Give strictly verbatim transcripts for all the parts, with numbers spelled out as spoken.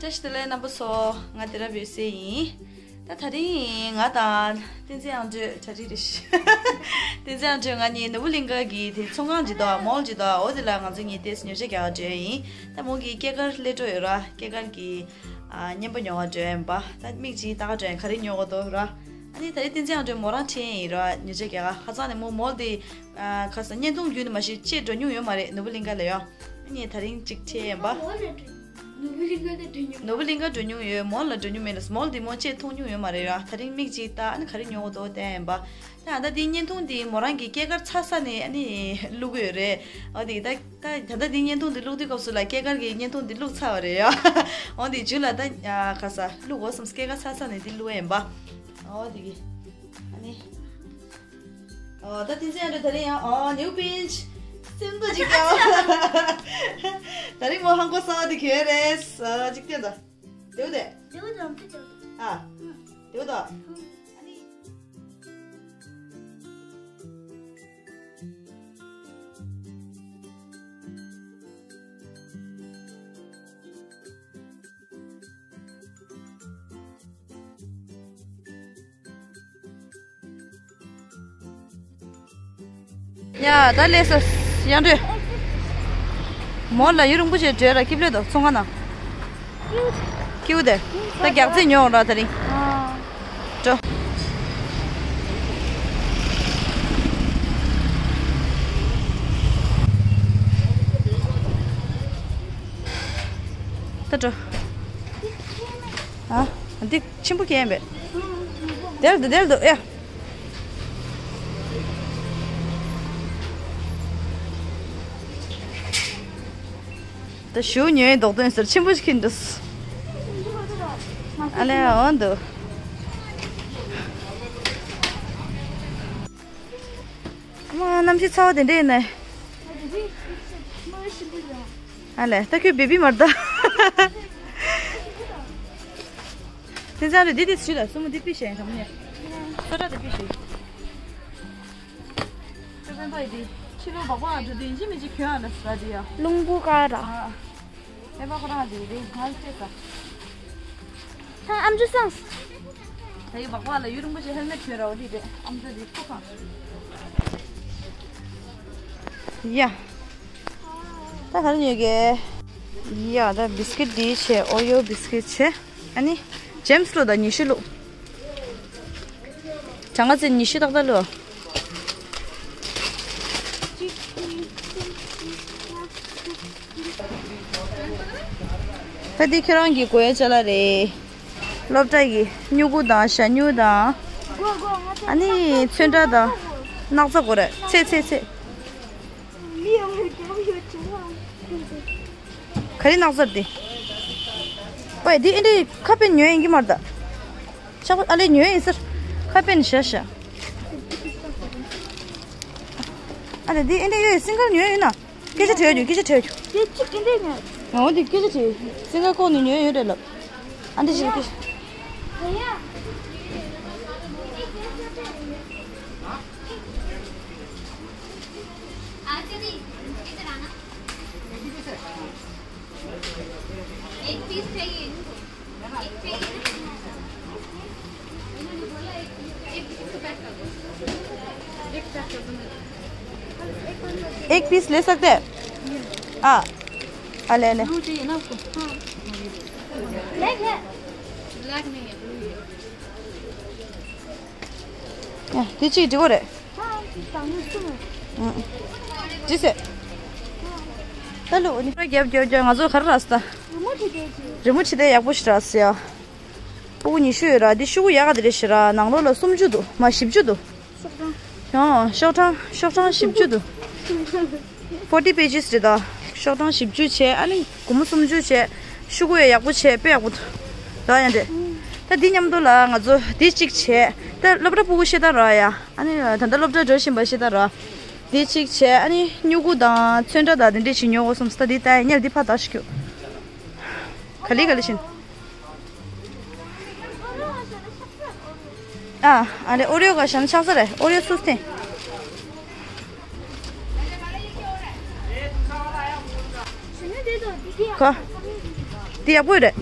བཀྲ་ཤིས་བདེ་ལེགས་རྣམ་པ་ཚོ། ང་དེ་རབ་ཡོད་སའི་ཡིན། ད་དེ་རིང་ང་དང་བསྟན་འཛིན་དབྱངས་སྒྲོན། གྲ་སྒྲིག་རེད། བསྟན་འཛིན་དབྱངས་སྒྲོན་ང་གཉིས་ནོར་བུ་གླིང་ག་གི་དེ་ཚོང་ཁང་ཅིག་འདུག་མོལ་ཅིག་འདུག་འོ་དེ་ལ་ང་ཚོ་གཉིས་ཏོག་ཙམ་ཉོ་ཆ་རྒྱག་ག་འགྲོ་ཡ་ཡིན། ད་མོ་གི་སྐྱེས་སྐར་སླེབས་འགྲོ་ཡོད་ར། སྐྱེས་སྐར་གྱི་ཨ་རྔན་པ་ཉོ་ག་འགྲོ་ཡ་ཡིན་པ། ད་མིག་ཅིག་ལྟ་ག་འགྲོ་ཡ་ཡིན། ག་རེ་ཉོ་ག་འདུག་ར། ཨ་ནི་ད་རེས་བསྟན་འཛིན་དབྱངས་སྒྲོན་མོ་རང་འཁྲིད་ཡ་ཡིན་ར། ཉོ་ཆ་རྒྱག་ག་ཧ་ཚང་ནས་མོ་མོལ་དེ་ཨ་ཁ་སང་བརྙན་ཐུང་བརྒྱུད་ནས་མ་གཞི་ཅིག་འགྲོ་མྱོང་ཡོད་མ་རེད། ནོར་བུ་གླིང་ག་ལ་ཡོད། ཨ་ནི་ད་རིང་ཅིག་འཁྲིད་ཡ་ཡིན་པ། ནོར་བུ་གླིང་ག་ལ་འགྲོ་མྱོང་། ནོར་བུ་གླིང་ག་འགྲོ་མྱོང་ཡོད། མོལ་ལ་འགྲོ་མྱོང་མེད་ལ། མོལ་དེ་མོ་ཅིག་མཐོང་མྱོང་ཡོད་མ་རེད་ར། ད་རིང་མིག་ཅིག་ལྟ། ཨ་ནི་ག་རེ་ཉོ་ག་འདུག་བལྟ་ཡ་ཡིན་པ། ད་ད་ལྟ་འདིའི་བརྙན་ཐུང་འདི་མོ་རང་གི་སྐྱེས་སྐར་ཚར་ས་ནས་ཨ་ནི་བླུགས་ཡོད་རེད། འོ་དེ་ད་ད་ད་ལྟ་འདིའི་བརྙན་ཐུང་འདི་བླུགས་དུས་སྐབས་སུ་ལ་སྐྱེས་སྐར་གྱི་བརྙན་ཐུང་འདི་བླུགས་ཚར་བ་རེད་ཡ། འོ་དེ་མཇུག་ལ་ད་ཨ་ཁ་ས་བླུགས་དགོས་བསམ། སྐྱེས་སྐར་ཚར་ས་ནས་འདི་བླུགས་ཡ་ཡིན་པ། འོ་དེ་གི་ཨ་ནི། ཨོ་ད་བསྟན་འཛིན་དབྱངས་སྒྲོན་ད་རིང་ཡང་ཨོ་new pinch སེམས་ཏོག་ཅིག་ཀྱང་། ད་རིང་མོ་ཧང་གོ་གསར་པ་དེ་གྱོན་རེད། ཨ་ཅིག་སྟོན་དང་། བདེ་བོ་དེ། བདེ་བོ་དང་། ཨ། བདེ་བོ་དང་། ཨ་ནི། ཡ་ད་ལས་ས་ཡང་འདྲེ། མོ་ལ་ཡུན་རིང་པོ་ཞིག་བྲོས་ར། སྐྱིབས་ལོས་དང་ཚོང་ཁང་ནང་སྐྱིའུ་དེ་ད་རྒྱག་རྩེ་ཉོ་འོང་ར་དེ་རིང་། འགྲོ། ད་འགྲོ། ཨ་འདི་ཆེན་པོ་གྱོན་པས། དེར་འདུག་དེར་འདུག་ཨེ། ད་ཞུ་ཉོས་མདོག་སྟོན་ཟེར་ཆེན་པོ་ཞིག་གྱོན་འདུག་ཨ་ལས་འོ་འདུག་མ་གནམ་གཤིས་ཚ་བ་དེ་འདྲས་ནས། ཨ་ལས་ད་ཁྱོད་བེ་བི་མར་ད། དེ་ཚང་རེད། འདི་འདི་ཞུ་ལ་སུ་མོ་འདི་པི་ཤེས་ཡིན་དམ་ཉེ། སོ་ཏྲ་དེ་པི་ཤེས། ཁྱོད་པན་པ་ཡི་དེ་ཕྱི་ལོགས་བག་བག་འགྲོ་དུས་ཡིན་གཅིག་མིན་གཅིག་གྱོན་ཨ་ལ་ས་དེ་ཡ། རླུང་བུ་ཀ་ར། ཨ། ཨེ་བ་ཁོ་རང་ཅིག་རེད། ང་ལ་སྤྲད་ས། ཨམ་ཅོག་སང་། ད་ཡི་བག་བག་ལ་ཡུན་རིང་པོ་ཞིག་ཧེལ་མེད་གྱོན་ར། འོ་དེ་རེད། ཨམ་ཅོག་དེ་ཁོ་གང་། ཡ། ད་ག་རེ་ཉོས་ཀྱི། ཡ་ད་བིས་ཀིཊ་འདི་བྱས། ཨོ་རི་ཡོ་བིས་ཀིཊ་བྱས། ཨ་ནི་ཇེམ་སི་བླུགས་དང་། ཉི་ཤུ་བླུགས། གྲངས་ཀ་ཚད་ཉི་ཤུ་ཏག་ཏག་བླུགས། ད་འདི་ཁྱེད་རང་གི་དགོས་ཡ་ཅ་ལག་རེད། སློབ་གྲྭ་ཡི་སྨྱུ་གུ་དང་ཞྭ་སྨྱུག་དང་། ཨ་ནི་ཚོན་ཁྲ་དང་། སྣག་ཚ་དགོས་རེད། ཚེ་ཚེ་ཚེ། ག་རེ་སྣག་ཚ་དེ། ཨོའི་འདི་ཨེ་འདྲའི་ཁ་པན་ཉོས་ཡིན་གྱི་མ་རེད་ད། ཆག་ཨ་ལས་ཉོས་ཡིན་ཟེར། ཁ་པན་ཤ་ཤ། ཨ་ལས་འདི་ཨེ་འདྲའི་ཡོད། སིང་གལ་ཉོས་ཡིན་ན། སྐད་ཆ་དྲིས་རྒྱུ། སྐད་ཆ་དྲིས་རྒྱུ། དེ་གཅིག་ཨེ་འདྲའི་ཉོས། ང་འོ་འདི་སྐད་ཆ་དྲིས། སིང་གལ་ཁོག་ནས་ཉོས་ཡོད་རེད་ལབ། ཨ་འདི་ཞིག་སྐད་ཆ། एक पीस चाहिए इनको, एक चाहिए। इन्होंने बोला एक पीस, एक पीस को पैक कर दो। एक पैक कर दो। एक पीस ले सकते हैं? हाँ। आ, ले, ले। ब्लू चाहिए ना आपको? हाँ। ब्लैक है? ब्लैक नहीं है, ब्लू है। ཡ། དེ་གཅིག་འགྲིག་གོ་རེད། ཨང་། འགྲིག་སེ། ད་ལོ་ནི་རྒྱབ་རྒྱབ་རྒྱབ། ང་ཚོ་ག་རེ་རག་སོང་ད། རི་མོ་བྲིས་ཏེ་ཅི། རི་མོ་བྲིས་ཏེ་ཡག་པོ་ཞིག་རག་སོང་ཡ། སྤུ་གུ་ཉི་ཤུ་ཡོད་ར། འདི་ཤོག་གུ་ཡག་ག་དེ་རེད་ཤག་ར། ནང་ལོགས་ལ་སུམ་ཅུ་འདུག་མ་བཞི་བཅུ་འདུག་ཤོག་གྲངས། ཡང་ཤོག་གྲངས། ཤོག་གྲངས་བཞི་བཅུ་འདུག forty pages རེད་ད། ཤོག་གྲངས་བཞི་བཅུ་བྱས། ཨ་ནི་སྒོར་མོ་སུམ་ཅུ་བྱས། ཤོག་གུ་ཡང་ཡག་པོ་བྱས། དཔེ་ཡག་པོ་འདུག་ད་ཡང་འདྲ། ད་འདི་མཉམ་དུ་ལ་ང་ཚོ་འདི་གཅིག་བྱས། ད་སློབ་གྲྭ་སྤུ་གུ་ཤེས་ད་ར་ཡ། ཨ་ནི་ད་ལྟ་སློབ་གྲྭ་འགྲོ་བཞིན་པ་ཤེས་ད་ར། འདི་གཅིག་བྱས། ཨ་ནི་སྨྱུ་གུ་དང་ཚོན་ཁྲ་དང་དེ་འདྲས་ཞིག་ཉོ་དགོས་བསམ་སོང་། ད་འདི་ད་ཡ་ཉལ་འདི་ཕར་ད་ཞིག་རྒྱུ། ག་ལེ་ག་ལེ་བཞིན། ཨ། ཨ་ལེ་ཨོ་རི་ཡོ་ག་ཤ་ན་ཆགས་ས་རེད། ཨོ་རི་ཡོ་སུས་བསྟན། ག། འདི་ཡག་པོ་རེད།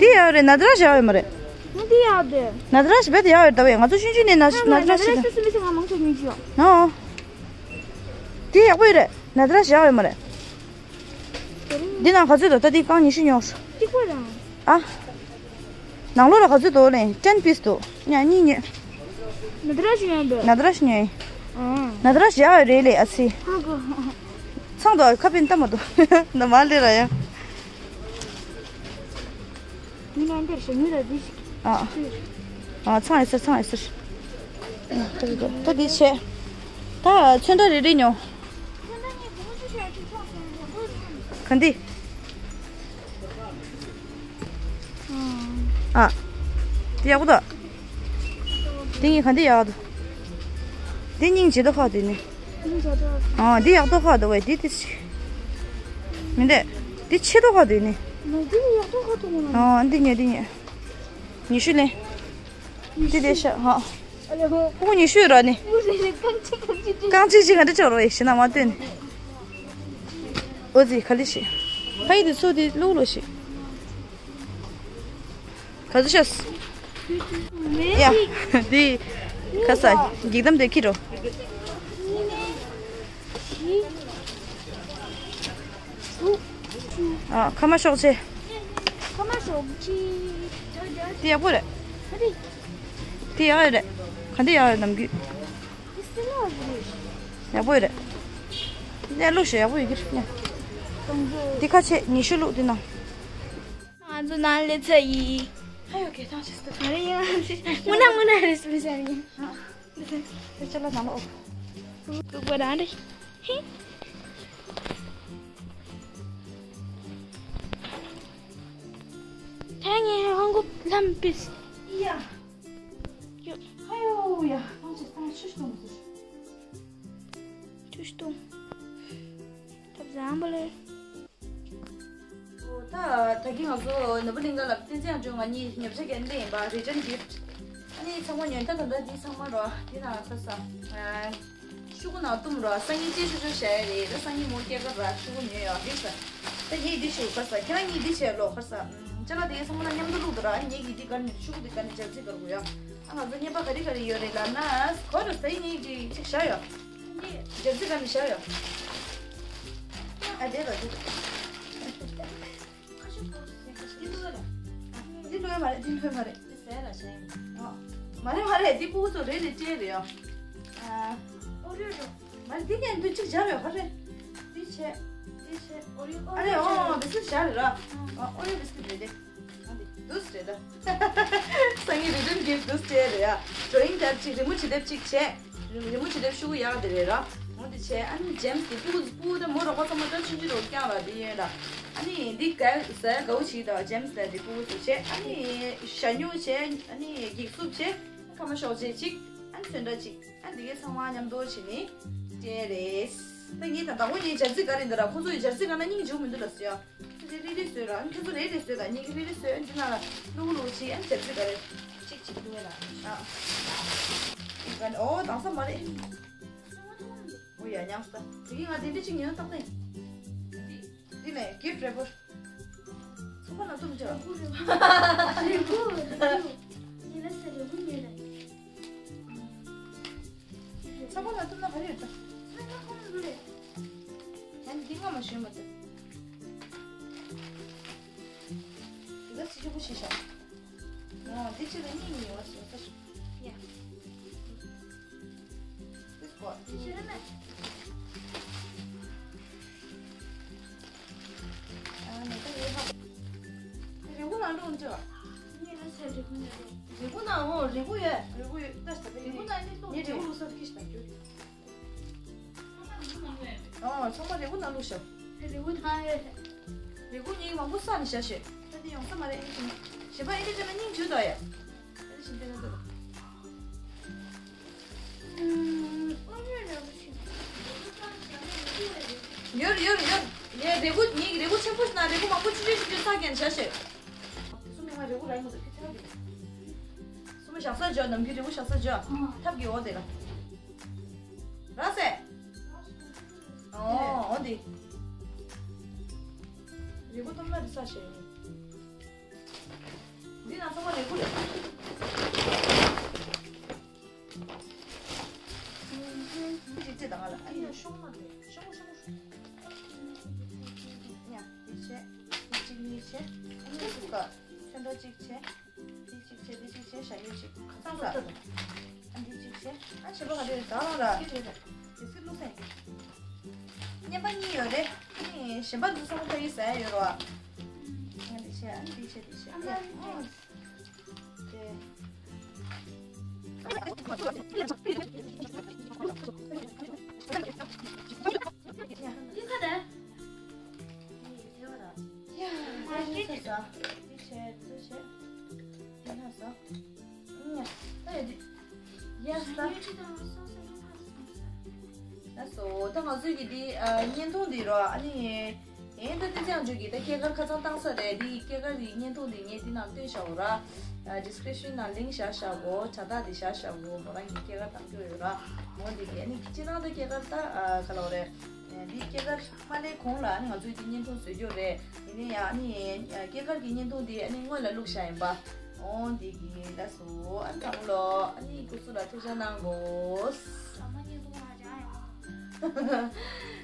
དེ་ཡག་རེད། ན་ཏི་ར་ཞིག་ཡག་ཡོད་མ་རེད། ང་དེ་ཡག་དེ། ན་ཏི་ར་ཞིག་རྦད་དེ་ཡག་ཡོད་ད་བས། ང་ཚོ་ཆུང་ཆུང་ནས་ན་ན་ཏི་ར་ཞིག་ན་ཏི་ར་ཞིག་སུ་མི་ཤེས། ང་མང་ཚོགས་མི་ཤེས། ཨོ། དེ་ཡག་པོ་ཡོད་རེད། ན་ཏི་ར་ཞིག་ཡག་ཡོད་མ་རེད། འདི་ནང་ག་ཚོད་འདུག་ད་འདི་རྐང་ཉི་ཤུ་ཉོ། གཅིག་པ་རང་། ཨ། ནང་ལོགས་ལ་ག་ཚོད་འདུག་ལེ། ཊེན་པིས་འདུག་ཡ་གཉིས་ཉོས། ན་ཏི་ར་ཞིག་ཉོས་པས། ན་ཏི་ར་ཞིག་ཉོས། ཨང་། ན་ཏི་ར་ཞིག་ཡག་ཡོད་རེད་ལེ། ཨ་ཙི། ཧ་གོ། ཚང་དུ་ཁ་པིན་ལྟ་མ་འདུག་ན་མ་ལེ་ར་ཡ། འདི་ནང་འདིར་ཞིག་ཉོས་ད་འདི་ཞིག་ཨ། ཨ། ཚང་ཡོད་ཟེར། ཚང་ཡོད་ཟེར། ད་འདི་བྱས། ད་ཚོན་ཁྲ་རེ་རེ་ཉོ། ག་འདི། ཨ། འདི་ཡག་པོ་འདུག་འདི་ངས་ག་འདི་ཡག་འདུག་འདི་སྙིང་རྗེ་འདུག་ཁ་འདི་ནི། ཨ། འདི་ཡག་འདུག་ཁ་འདུག་བས། འདི་འདི་ཞིག་མི་འདུག་འདི་ཆེ་འདུག་ཁ་འདི་ནི། ཨ། འདི་ཉོས། འདི་ཉོས། ཉི་ཤུ་ལེན། འདི་དེ་ཤ་ཧ། ཨ་ལེ་ཧོ། ཁོ་ཉི་ཤུ་ར་ནི། ཨུ་རེ་རེ། རྐང་གཅིག་རྐང་གཅིག་རྐང་གཅིག་གཅིག་ག་འདྲ་ཅོག་རོ་ཡེ་ཤི་ན་མ་སྟོན་ནི། ཨོ་ཙི་ག་ལི་ཤི། ཕ་ཡི་དེ་ཚོ་དེ་ལུག་ལོ་ཤི། ག་ཚོད་ཤོས། ཡ། འདི། ཁ་ས། འགྱིག་དམ་དེ་ཁྱི་རོ། ཨ། ཁ་མ་ཤོག་ཆེ། ཁ་མ་ཤོག་ཆེ། དེ་ཡག་པོ་རེད། ཨ་རེ། དེ་ཡག་རེད། ག་འདི་ཡག་རེད། ནམ་རྒྱུན། དེ་སི་ལ་རེད། ཡག་པོ་རེད། ནས་ལུག་ཤོ་ཡག་པོ་ཡོད་ཀྱི་རེད། དེ་ཁ་ཆེ་ཉི་ཤུ་ལུག་དེ་ན། ང་ཚོ་ནང་ལས་ཚ་ཡི། ཧ་ཡོ་གེ་ཐང་ཆེ་སྟེ། ང་རེ་ཡང་དངོས་གནས་དངོས་གནས་རེད་སུ་མི་ཟེར་ཡིན། དེ་ཚོ་ལ་ནང་ལོག་ལུག་པ་རང་རེད། ཧི། ད་ངས་ཧང་གོ་ལམ་པིས། ཡ། ཡོ། ཧ་ཡོ་ཡ། ཐང་ཆེ་ཐང་ཆུ་ཤོང་ཟེར། ཆུ་ཤོང་། ཐབ་ཟམ་པ་ལེ། ད་ད་གིན་ང་ཚོ་ནོར་བུ་གླིང་ག་ལ་བསྟན་འཛིན་ཨ་ཇོ་ང་གཉིས་ཉོ་ཆ་གན་ལེན་པ་རི་ཊན་གིཕ་ཊི། ཨ་ནི་ཚང་མ་ཉོན་ཐ་ད་ད་འདི་ཚང་མ་རོ་འདི་ན་ཁ་ས། ཤུ་གུ་ནང་བཏུམ་རོ། སང་ཉིན་ཅེས་ཤུ་ཤུ་བྱ་ཡ་རེད། ད་སང་ཉིན་མོ་སྐྱེ་ཀ་ར་ཤུ་གུ་ཉོས་ཡོད་རེད་ས། ད་ངས་འདི་ཞུ་ཁ་ས། ཁྱེད་རང་གཉིས་འདི་བྱས་ལོ་ཁ་ས། ཅ་ལག་དེ་ཚང་མ་ལ་མཉམ་དུ་བླུགས་འདུག་ར། ངེད་ཀྱིས་འདི་གར་ནས་ཤུ་གུ་འདི་གར་ནས་སྦྱར་རྩི་གར་དགོས་ཡ། ཨ་ང་ཚོ་རྔན་པ་ག་རེ་ག་རེ་ཡོད་རེད་ལབ་ན། གོ་ར་ས་ཡིན་ངེད་ཀྱིས་ཅིག་བཞག་ཡོད། སྦྱར་རྩི་གར་ནས་བཞག་ཡོད། ཨ་དེ་ར་དེ་ར། འདི་ལོས་མ་རེད། འདི་ལོས་མ་རེད། འདི་ཟས་ལ་བྱས་ཡིན། ཨ། མ་རེད་མ་རེད། འདི་ཕྲུ་གུ་ཚོ་རེ་རེ་སྤྲད་རེད་ཡ། ཨ། ཨོ་རེད་རོ། མ་རེད། འདི་ངས་འདི་གཅིག་སྦྱར་ཡོད་ཧ་རེད། འདི་བྱས། འདི་བྱས། ཨོ་རེད། ཨ་རེད། ཨོ་བི་སི་ཀིཊ་སྦྱར་རེད་ར། ཨ། ཨོ་རེད། བི་སི་ཀིཊ་རེད་དེ། ཨ་འདི་དུས་རེད་ད། སང་ཉིན་རི་ཊན་གིཕ་ཊི་དུས་སྤྲད་རེད་ཡ། ཌོ་ཡིང་དེབ་གཅིག་རི་མོ་བྱེད་དེབ་གཅིག་བྱས། རི་མོ་བྱེད་དེབ་ཤུ་གུ་ཡག་དེ་རེད་ར། འོ་དེ་བྱས། ཨ་ནི་ཇེམ་སི་དེ་ཕྲུ་གུ་ཕྲུ་གུ་དེ་མོ་རོགས་པ་ཚང་མ་ད་ཆུང་ཆུང་རོགས་རྐྱང་ར་དེ་ཡོད་ར། ཨ་ནི་འདི་ག་ཟ་དགའ་བོ་བྱེད་ད་ཇེམ་སི་དེ་དེ་ཕྲུ་གུ་ཚོ་བྱས། ཨ་ནི་ཞྭ་སྨྱུག་བྱས། ཨ་ནི་འགྱིག་སུབ་བྱས། ཁ་མ་ཤོག་བྱས་གཅིག་ཨ་ནི་ཚོན་ཁྲ་གཅིག་ཨ་འདི་གའི་ཚང་མ་མཉམ་དུ་བྱས་ནི་སྤྲད་རེད། ད་ངས་ད་དང་པོ་ངས་སྦྱར་རྩི་ག་རེ་འདི་ར། ཁོང་ཚོ་ཡི་སྦྱར་རྩི་ག་ན་སྙིང་རྗེ་མི་འདུག་ལ་ཟེར་ཡ། ཁྱེད་ཚོ་རེ་རེ་བཟོས་ར། ཁྱེད་ཚོ་རེ་རེ་བཟོས་ད། ངེད་ཀྱི་རེ་རེ་བཟོས། འདི་ན་ལ་ལུག་ལུག་བྱེད། ཨ་ནི་སྦྱར་རྩི་ག་རེ་གཅིག་གཅིག་ལུས་ལ། ཨ། ཨོ་དྭངས་ས་མ་རེད། ཨོ་ཡ་ཡང་ས། དེ་གི་ང་དེ་འདྲ་གཅིག་ཉོས་ན་ཏག་ཏག་ཡིན། འདི་ནས་གིཕ་ཊི་རེ་པར། ཚོགས་པ་ནང་བཏུམ་ཅོག་རེ་གུ་རེ་གུ་རེ་གུ། ཉི་མ་ཟེར་རེ་གུ་ཉོས་རེད། ཚོགས་པ་ནང་བཏུམ་ན་ག་རེ་ཡོད་ད། ཚོགས་པ་ཁོ་ན་གུ་རེད། ཨ་ནི་འདི་སྔ་མ་ཞོན་མ་ཐུབ། འདི་ག་སི་ཆུ་བུ་ཞིག་བཞག་ཨོ་འདི་ཕྱི་ལ་གཉིས་གཉིས་ཡོད་ཟེར་ས་ཞིག་ཡ། འདི་སྐོར། འདི་ཕྱི་ལ་མེད། ཨ་ནི་ད་ཡོད་ཧ། རེ་གུ་ནང་བླུགས་འདྲ། གཉིས་ལ་ཟེར་རེ་གུ་ནང་བླུགས། རེ་གུ་ནང་ཨོ་རེ་གུ་ཡོད། རེ་གུ་ཡོད་ད་ཟེར། རེ་གུ་ནང་ནི་བླུགས། ངས་རེ་གུ་བླུགས་ས་ཁྱི་ཞིག་དང་རྒྱུ། ཨོ་ཚང་མ་རེ་གུ་ནང་བླུགས་ཤོག་རེ་གུ་ཐང་ཡོད་རེད། རེ་གུ་ཉིད་མང་པོ་ས་ནས་བཞག་ཤོག་ད་འདི་ཡོང་ས་མ་རེད། ཨེ་ནི་ཅི་ན་ཞེ་པ་ཨེ་ནི་ཅི་ན་སྙིང་རྗེ་དོ་ཡ། ཨེ་ནི་ཅི་འདི་ན་འདུག་ཡོར་ཡོར་ཡོར། ངས་རེ་གུ་ཉིད་རེ་གུ་ཆེན་པོ་ཞིག་ན་རེ་གུ་མང་པོ་ཆུང་ཆུང་ཆུང་ཆུང་ས་གན་བཞག་ཤོག་སུ་མི་ང་རེ་གུ་ར་ཡིན་མ་ཟེར་ཁི་ཚ་གི། སུ་མི་བཞག་ས་འཇོག་ནམ་རྒྱུན་རེ་གུ་བཞག་ས་འཇོག་ཐབ་ཀྱི་འོ་དེ་ལ། ར་སེ། ཨོ་འོ་འདི། རེ་གུ་གཏུམ་ན་འདི་ས་ཞེས་ཡིན། ཚང་མ་ལེགས་པོ་རེད། ཅིག་ཅིག་དང་ང་ལ་ཨ་ཡ་ཤོག་མ་རེད། ཤོག་ཤོག་ཤོག་ཡ་འདི་བྱས། འདི་གཅིག་གཉིས་བྱས། ཨ་ནི་ཐུག་ག་ཚོན་ཁྲ་གཅིག་བྱས། འདི་གཅིག་བྱས། འདི་གཅིག་བྱས། ཞབས་གཡས་གཅིག་ཚང་ས། ཨ་འདི་གཅིག་བྱས། ཨ་གཞན་པ་ག་རེ་རེད། ད་རང་ར་དེ་སི་བླུགས་སེ། བརྙན་པ་གཉིས་ཡོད་རེད། ཨ་ནི་གཞན་པ་འདི་ཚང་མ་ཕ་གི་ཟ་ཡ་ཡོད་རེད་བ། ཨ་འདི་བྱས། ཨ་འདི་བྱས། འདི་བྱས། ཨ་ཨ། དེ། འདི་ག་རེད། ཡ། ཨ་འདི་ཚོ་ཟ། འདི་བྱས། འདི་བྱས། འདི་ན་ཟ། ཡ། ད་ཡ་འདི། ཡ་ཟ། ལགས་སོ། ད་ང་ཚོའི་གི་འདི་ཨ་བརྙན་ཐུང་འདི་རོ། ཨ་ནི་ངས་ད་འདི་ཅང་བརྗོད་ཀྱི། ད་སྐྱེས་སྐར་ཁ་སང་བཏང་ས་རེད། འདི་སྐྱེས་སྐར་གྱི་བརྙན་ཐུང་འདི་ངས་འདི་ནང་བཏོན་བཞག་གོ་ར། ཨ་ཌི་སི་ཀི་རིབ་ཤན་ནང་ལིང་ཀི་བཞག་བཞག་གོ། དྲ་ཐག་འདི་བཞག་བཞག་གོ། མོ་རང་གི་སྐྱེས་སྐར་བཏང་རྒྱུ་ཡོད་ར། མོ་འདི་གི་ཨ་ནི་སྤྱིར་བཏང་ད་སྐྱེས་སྐར་ད་ཨ་ག་ལབ་རེད། འདི་སྐྱེས་སྐར་མ་སླེབས་གོང་ལ་ཨ་ནི་ང་ཚོས་འདི་བརྙན་ཐུང་བཟོ་རྒྱུ་རེད། ཡིན་ནའི་ཡང་ཨ་ནི་སྐྱེས་སྐར་གྱི་བརྙན་ཐུང་འདི་ཨ་ནི་སྔོན་ལ་བླུགས་བཞག་ཡིན་པ། འོ་འདི་གི་ལགས་སོ། ཨ་ནི་ཚང་མ་ལོ་ཨ་ནི་སྐུ་གཟུགས་ལ་ཐུགས་ཅག་གནང་དགོས། ཨ་མ་ཉིད་སྐུ་མ་ཅང་ཡང་།